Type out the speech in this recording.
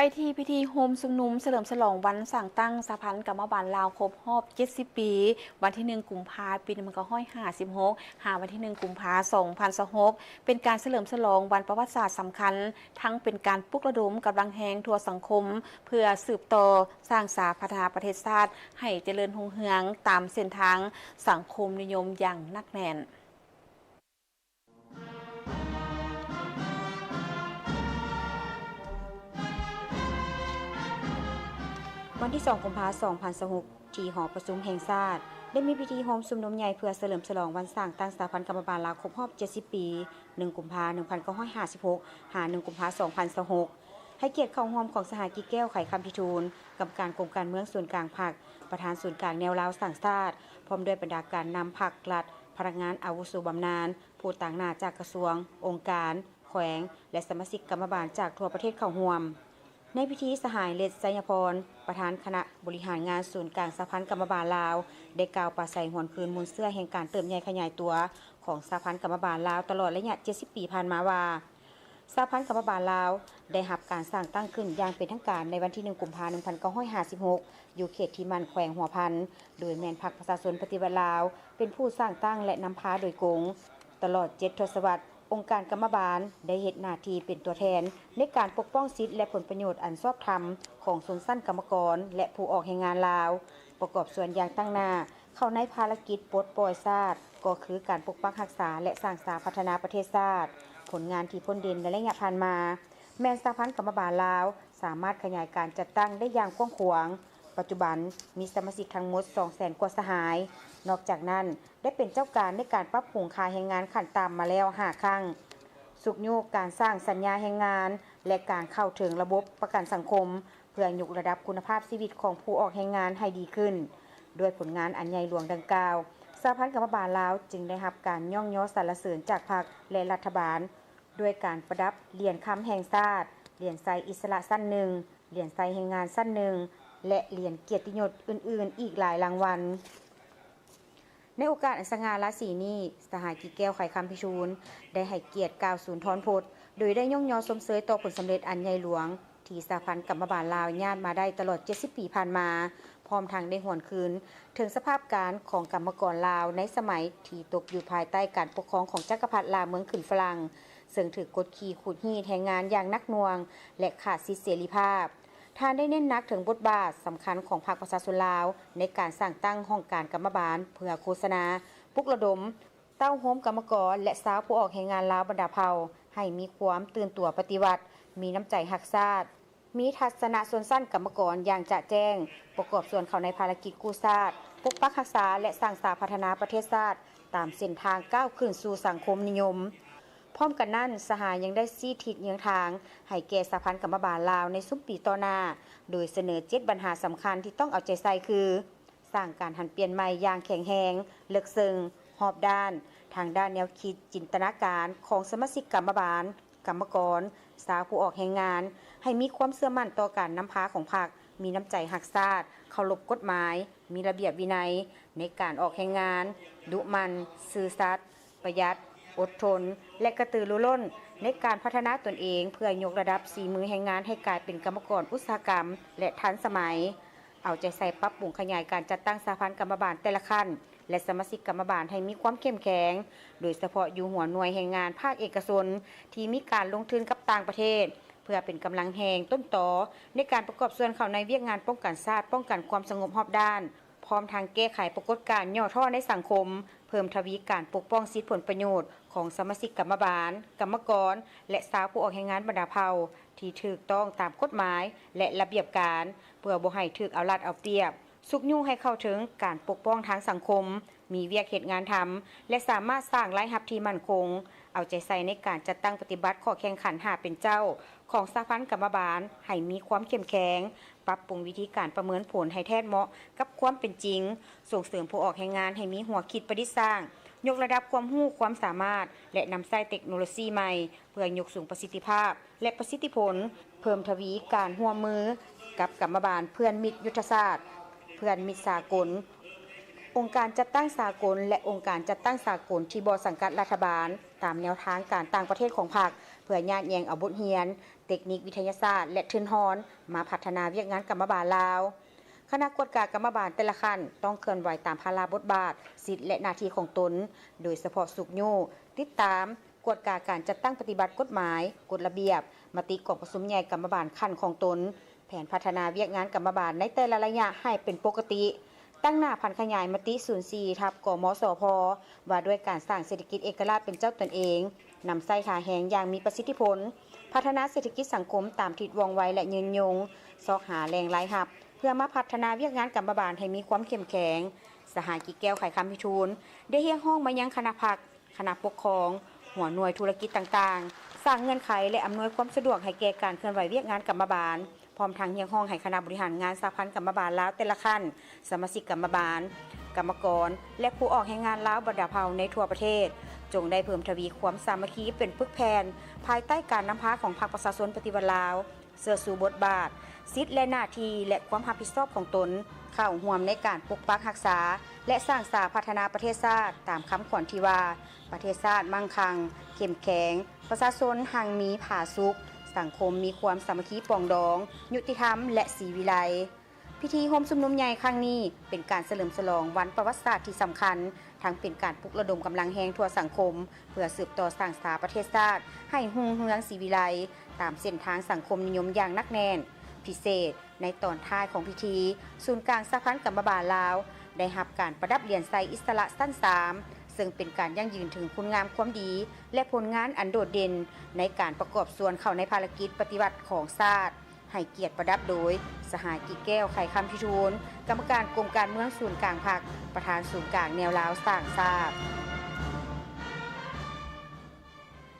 ໄປທີ່ພິທີໂຮມຊຸມນຸມສະເຫຼີມສະຫຼອງວັນສ້າງຕັ້ງສະຫະພັນກຳມະບານລາວຄົບຮອບເຈັດສິບປີ ວັນທີໜຶ່ງ ກຸມພາ ປີໜຶ່ງພັນເກົ້າຮ້ອຍຫ້າສິບຫົກ ຫາວັນທີໜຶ່ງ ກຸມພາ ສອງພັນຊາວຫົກ ເປັນການສະເຫຼີມສະຫຼອງວັນປະຫວັດສາດສຳຄັນ, ທັງເປັນການປຸກລະດົມກຳລັງແຮງທົ່ວສັງຄົມ ເພື່ອສືບຕໍ່ສ້າງສາພັດທະນາປະເທດຊາດໃຫ້ຈະເລີນຮຸ່ງເຮືອງຕາມເສັ້ນທາງສັງຄົມນິຍົມຢ່າງໜັກແໜ້ນ. ວັນທີສອງ ກຸມພາ ສອງພັນຊາວຫົກ ທີ່ຫໍປະຊຸມແຫ່ງຊາດ ໄດ້ມີພິທີໂຮມຊຸມນຸມໃຫຍ່ເພື່ອສະເຫຼີມສະຫຼອງວັນສ້າງຕັ້ງສະຫະພັນກຳມະບານລາວຄົບຮອບເຈັດສິບປີ ໜຶ່ງ ກຸມພາ ໜຶ່ງພັນເກົ້າຮ້ອຍຫ້າສິບຫົກ ຫາ ໜຶ່ງ ກຸມພາ ສອງພັນຊາວຫົກ ໃຫ້ກຽດເຂົ້າຮ່ວມຂອງສະຫາຍ ກິແກ້ວ ໄຂຄຳພິທູນ ກຳມະການກົມການເມືອງສູນກາງພັກ, ປະທານສູນກາງແນວລາວສ້າງຊາດ, ພ້ອມດ້ວຍບັນດາການນຳພັກລັດ, ພະນັກງານອາວຸໂສບຳນານ, ຜູ້ຕາງໜ້າຈາກກະຊວງ, ອົງການ, ແຂວງ ແລະ ສະມາຊິກກຳມະບານຈາກທົ່ວປະເທດເຂົ້າຮ່ວມ. ໃນພິທີ ສະຫາຍ ເລັດ ໄຊຍະພອນ ປະທານຄະນະບໍລິຫານງານສູນກາງສະຫະພັນກຳມະບານລາວ ໄດ້ກ່າວປາໄສຫວນຄືນມູນເຊື້ອແຫ່ງການເຕີບໃຫຍ່ຂະຫຍາຍຕົວຂອງສະຫະພັນກຳມະບານລາວຕະຫຼອດໄລຍະເຈັດສິບປີຜ່ານມາວ່າ ສະຫະພັນກຳມະບານລາວໄດ້ຮັບການສ້າງຕັ້ງຂຶ້ນຢ່າງເປັນທາງການໃນວັນທີໜຶ່ງ ກຸມພາ ໜຶ່ງພັນເກົ້າຮ້ອຍຫ້າສິບຫົກ ຢູ່ເຂດທີ່ໝັ້ນ ແຂວງຫົວພັນ ໂດຍແມ່ນພັກປະຊາຊົນປະຕິວັດລາວເປັນຜູ້ສ້າງຕັ້ງ ແລະ ນຳພາໂດຍກົງ. ຕະຫຼອດເຈັດທົດສະວັດ, ອົງການກຳມະບານໄດ້ເຮັດໜ້າທີ່ເປັນຕົວແທນໃນການປົກປ້ອງສິດ ແລະ ຜົນປະໂຫຍດອັນຊອບທຳຂອງຊົນຊັ້ນກຳມະກອນ ແລະ ຜູ້ອອກແຮງງານລາວ, ປະກອບສ່ວນຢ່າງຕັ້ງໜ້າເຂົ້າໃນພາລະກິດປົດປ່ອຍຊາດ ກໍຄືການປົກປັກຮັກສາ ແລະ ສ້າງສາພັດທະນາປະເທດຊາດ. ຜົນງານທີ່ພົ້ນເດັ່ນໃນໄລຍະຜ່ານມາ ແມ່ນສະຫະພັນກຳມະບານລາວສາມາດຂະຫຍາຍການຈັດຕັ້ງໄດ້ຢ່າງກວ້າງຂວາງ, ປັດຈຸບັນມີສະມາຊິກທັງໝົດສອງແສນກວ່າສະຫາຍ. ນອກຈາກນັ້ນ, ໄດ້ເປັນເຈົ້າການໃນການປັບປຸງຄ່າແຮງງານຂັ້ນຕ່ຳມາແລ້ວຫ້າຄັ້ງ, ຊຸກຍູ້ການສ້າງສັນຍາແຮງງານ ແລະ ການເຂົ້າເຖິງລະບົບປະກັນສັງຄົມ ເພື່ອຍົກລະດັບຄຸນນະພາບຊີວິດຂອງຜູ້ອອກແຮງງານໃຫ້ດີຂຶ້ນ. ດ້ວຍຜົນງານອັນໃຫຍ່ຫຼວງດັ່ງກ່າວ, ສະຫະພັນກຳມະບານລາວຈຶ່ງໄດ້ຮັບການຍ້ອງຍໍສັນລະເສີນຈາກພັກ ແລະ ລັດຖະບານ ດ້ວຍການປະດັບຫຼຽນຄຳແຫ່ງຊາດ, ຫຼຽນໄຊອິດສະຫຼະຊັ້ນໜຶ່ງ, ຫຼຽນໄຊແຮງງານຊັ້ນໜຶ່ງ ແລະ ຫຼຽນກຽດຕິຍົດອື່ນໆອີກຫຼາຍລາງວັນ. ໃນໂອກາດອັນສະຫງ່າລາສີນີ້, ສະຫາຍ ກິແກ້ວ ໄຂຄຳພິທູນ ໄດ້ໃຫ້ກຽດກ່າວສູນທອນພົດ ໂດຍໄດ້ຍ້ອງຍໍຊົມເຊີຍຕໍ່ຜົນສຳເລັດອັນໃຫຍ່ຫຼວງ ທີ່ສະຫະພັນກຳມະບານລາວຍາດມາໄດ້ຕະຫຼອດເຈັດສິບປີຜ່ານມາ, ພ້ອມທັງໄດ້ຫວນຄືນເຖິງສະພາບການຂອງກຳມະກອນລາວໃນສະໄໝທີ່ຕົກຢູ່ພາຍໃຕ້ການປົກຄອງຂອງຈັກກະພັດລ່າເມືອງຂຶ້ນຝຣັ່ງ, ເຊິ່ງຖືກກົດຂີ່ຂູດຮີດແຮງງານຢ່າງໜັກໜ່ວງ ແລະ ຂາດສິດເສລີພາບ. ທ່ານໄດ້ເນັ້ນໜັກເຖິງບົດບາດສຳຄັນຂອງພັກປະຊາຊົນລາວໃນການສ້າງຕັ້ງຫ້ອງການກຳມະບານເພື່ອໂຄສະນາ, ປຸກລະດົມ, ເຕົ້າໂຮມກຳມະກອນ ແລະ ຊາວຜູ້ອອກແຮງງານລາວບັນດາເຜົ່າ ໃຫ້ມີຄວາມຕື່ນຕົວປະຕິວັດ, ມີນ້ຳໃຈຮັກຊາດ, ມີທັດສະນະຊົນຊັ້ນກຳມະກອນຢ່າງຈະແຈ້ງ, ປະກອບສ່ວນເຂົ້າໃນພາລະກິດກູ້ຊາດ, ປົກປັກຮັກສາ ແລະ ສ້າງສາພັດທະນາປະເທດຊາດ ຕາມເສັ້ນທາງກ້າວຂຶ້ນສູ່ສັງຄົມນິຍົມ. ພ້ອມກັນນັ້ນ, ສະຫາຍຍັງໄດ້ຊີ້ທິດເຍືອງທາງໃຫ້ແກ່ສະຫະພັນກຳມະບານລາວໃນຊຸມປີຕໍ່ໜ້າ, ໂດຍສະເໜີເຈັດບັນຫາສຳຄັນທີ່ຕ້ອງເອົາໃຈໃສ່ຄື ສ້າງການຫັນປ່ຽນໃໝ່ຢ່າງແຂງແຮງ, ເລິກເຊິ່ງ, ຮອບດ້ານ, ທາງດ້ານແນວຄິດ, ຈິນຕະນາການຂອງສະມາຊິກກຳມະບານ, ກຳມະກອນ, ຊາວຜູ້ອອກແຮງງານ ໃຫ້ມີຄວາມເຊື່ອໝັ້ນຕໍ່ການນຳພາຂອງພັກ, ມີນ້ຳໃຈຮັກຊາດ, ເຄົາລົບກົດໝາຍ, ມີລະບຽບວິໄນໃນການອອກແຮງງານ, ດຸໝັ່ນ, ຊື່ສັດ, ປະຢັດ, ອົດທົນ ແລະ ກະຕືລືລົ້ນໃນການພັດທະນາຕົນເອງ ເພື່ອຍົກລະດັບສີມືແຮງງານໃຫ້ກາຍເປັນກຳມະກອນອຸດສາຫະກຳ ແລະ ທັນສະໄໝ. ເອົາໃຈໃສ່ປັບປຸງຂະຫຍາຍການຈັດຕັ້ງສະຫະພັນກຳມະບານແຕ່ລະຂັ້ນ ແລະ ສະມາຊິກກຳມະບານໃຫ້ມີຄວາມເຂັ້ມແຂງ, ໂດຍສະເພາະຢູ່ຫົວໜ່ວຍແຮງງານພາກເອກະຊົນທີ່ມີການລົງທຶນກັບຕ່າງປະເທດ, ເພື່ອເປັນກຳລັງແຮງຕົ້ນຕໍໃນການປະກອບສ່ວນເຂົ້າໃນວຽກງານປ້ອງກັນຊາດ, ປ້ອງກັນຄວາມສະຫງົບຮອບດ້ານ, ພ້ອມທັງແກ້ໄຂປາກົດການຫຍໍ້ທໍ້ໃນສັງຄົມ, ເພີ່ມທະວີການປົກປ້ອງສິດຜົນປະໂຫຍດຂອງສະມາຊິກກຳມະບານ, ກຳມະກອນ ແລະ ຊາວຜູ້ອອກແຮງງານບັນດາເຜົ່າ ທີ່ຖືກຕ້ອງຕາມກົດໝາຍ ແລະ ລະບຽບການ, ເພື່ອບໍ່ໃຫ້ຖືກເອົາລັດເອົາປຽບ, ຊຸກຍູ້ໃຫ້ເຂົ້າເຖິງການປົກປ້ອງທາງສັງຄົມ, ມີວຽກເຮັດງານທຳ ແລະ ສາມາດສ້າງລາຍຮັບທີ່ໝັ້ນຄົງ, ເອົາໃຈໃສ່ໃນການຈັດຕັ້ງປະຕິບັດຂໍ້ແຂ່ງຂັນຫ້າເປັນເຈົ້າຂອງສະຫະພັນກຳມະບານໃຫ້ມີຄວາມເຂັ້ມແຂງ, ປັບປຸງວິທີການປະເມີນຜົນໃຫ້ແທດເໝາະກັບຄວາມເປັນຈິງ, ສົ່ງເສີມຜູ້ອອກແຮງງານໃຫ້ມີຫົວຄິດປະດິດສ້າງ, ຍົກລະດັບຄວາມຮູ້ຄວາມສາມາດ ແລະ ນຳໃຊ້ເຕັກໂນໂລຊີໃໝ່ ເພື່ອຍົກສູງປະສິດທິພາບ ແລະ ປະສິດທິຜົນ, ເພີ່ມທະວີການຮ່ວມມືກັບກຳມະບານເພື່ອນມິດຍຸດທະສາດ, ເພື່ອນມິດສາກົນ, ອົງການຈັດຕັ້ງສາກົນ ແລະ ອົງການຈັດຕັ້ງສາກົນທີ່ບໍ່ສັງກັດລັດຖະບານ ຕາມແນວທາງການຕ່າງປະເທດຂອງພັກ ເພື່ອຍາດແຍງເອົາບົດຮຽນ ເຕັກນິກວິທະຍາສາດ ແລະ ທຶນຮອນ ມາພັດທະນາວຽກງານກຳມະບານລາວ. ຄະນະກວດກາກຳມະບານແຕ່ລະຂັ້ນ ຕ້ອງເຄື່ອນໄຫວຕາມພາລະບົດບາດ, ສິດ ແລະ ໜ້າທີ່ຂອງຕົນ, ໂດຍສະເພາະຊຸກຍູ້, ຕິດຕາມ, ກວດກາການຈັດຕັ້ງປະຕິບັດກົດໝາຍ, ກົດລະບຽບ, ມະຕິກອງປະຊຸມໃຫຍ່ກຳມະບານຂັ້ນຂອງຕົນ, ແຜນພັດທະນາວຽກງານກຳມະບານໃນແຕ່ລະໄລຍະໃຫ້ເປັນປົກກະຕິ. ຕັ້ງໜ້າຜັນຂະຫຍາຍມະຕິສູນສີ່ທັບ ກມສພ ວ່າດ້ວຍການສ້າງເສດຖະກິດເອກະລາດເປັນເຈົ້າຕົນເອງ, ນຳໃຊ້ທ່າແຮງຢ່າງມີປະສິດທິຜົນ, ພັດທະນາເສດຖະກິດສັງຄົມຕາມທິດວ່ອງໄວ ແລະ ຍືນຍົງ, ຊອກຫາແຫຼ່ງລາຍຮັບ ເພື່ອມາພັດທະນາວຽກງານກຳມະບານໃຫ້ມີຄວາມເຂັ້ມແຂງ. ສະຫາຍ ກິແກ້ວ ໄຂຄຳພິທູນ ໄດ້ຮຽກຮ້ອງມາຍັງຄະນະພັກ, ຄະນະປົກຄອງ, ຫົວໜ່ວຍທຸລະກິດຕ່າງໆ, ສ້າງເງື່ອນໄຂ ແລະ ອຳນວຍຄວາມສະດວກໃຫ້ແກ່ການເຄື່ອນໄຫວວຽກງານກຳມະບານ, ພ້ອມທັງຮຽກຮ້ອງໃຫ້ຄະນະບໍລິຫານງານສະຫະພັນກຳມະບານລາວແຕ່ລະຂັ້ນ, ສະມາຊິກກຳມະບານ, ກຳມະກອນ ແລະ ຜູ້ອອກແຮງງານລາວບັນດາເຜົ່າໃນທົ່ວປະເທດ ຈົ່ງໄດ້ເພີ່ມທະວີຄວາມສາມັກຄີເປັນປຶກແຜ່ນ ພາຍໃຕ້ການນຳພາຂອງພັກປະຊາຊົນປະຕິວັດລາວ, ເຊື່ອຊູບົດບາດ, ສິດ ແລະ ໜ້າທີ່ ແລະ ຄວາມຮັບຜິດຊອບຂອງຕົນ, ເຂົ້າຮ່ວມໃນການປົກປັກຮັກສາ ແລະ ສ້າງສາພັດທະນາປະເທດຊາດ ຕາມຄຳຂວັນທີ່ວ່າ ປະເທດຊາດມັ່ງຄັ່ງ, ເຂັ້ມແຂງ, ປະຊາຊົນຮັ່ງມີຜາສຸກ, ສັງຄົມມີຄວາມສາມັກຄີປອງດອງ, ຍຸຕິທຳ ແລະ ສີວິໄລ. ພິທີໂຮມຊຸມນຸມໃຫຍ່ຄັ້ງນີ້ ເປັນການສະເຫຼີມສະຫຼອງວັນປະຫວັດສາດທີ່ສຳຄັນ, ທັງເປັນການປຸກລະດົມກຳລັງແຮງທົ່ວສັງຄົມ ເພື່ອສືບຕໍ່ສ້າງສາປະເທດຊາດໃຫ້ຮຸ່ງເຮືອງສີວິໄລ ຕາມເສັ້ນທາງສັງຄົມນິຍົມຢ່າງໜັກແໜ້ນ. ພິເສດ, ໃນຕອນທ້າຍຂອງພິທີ, ສູນກາງສະຫະພັນກຳມະບານລາວ ໄດ້ຮັບການປະດັບຫຼຽນໄຊອິດສະຫຼະຊັ້ນສາມ ເຊິ່ງເປັນການຢັ້ງຢືນເຖິງຄຸນງາມຄວາມດີ ແລະ ຜົນງານອັນໂດດເດັ່ນໃນການປະກອບສ່ວນເຂົ້າໃນພາລະກິດປະຕິວັດຂອງຊາດ. ໃຫ້ກຽດປະດັບໂດຍ ສະຫາຍ ກິແກ້ວ ໄຂຄຳພິທູນ, ກຳມະການກົມການເມືອງສູນກາງພັກ, ປະທານສູນກາງແນວລາວສ້າງຊາດ.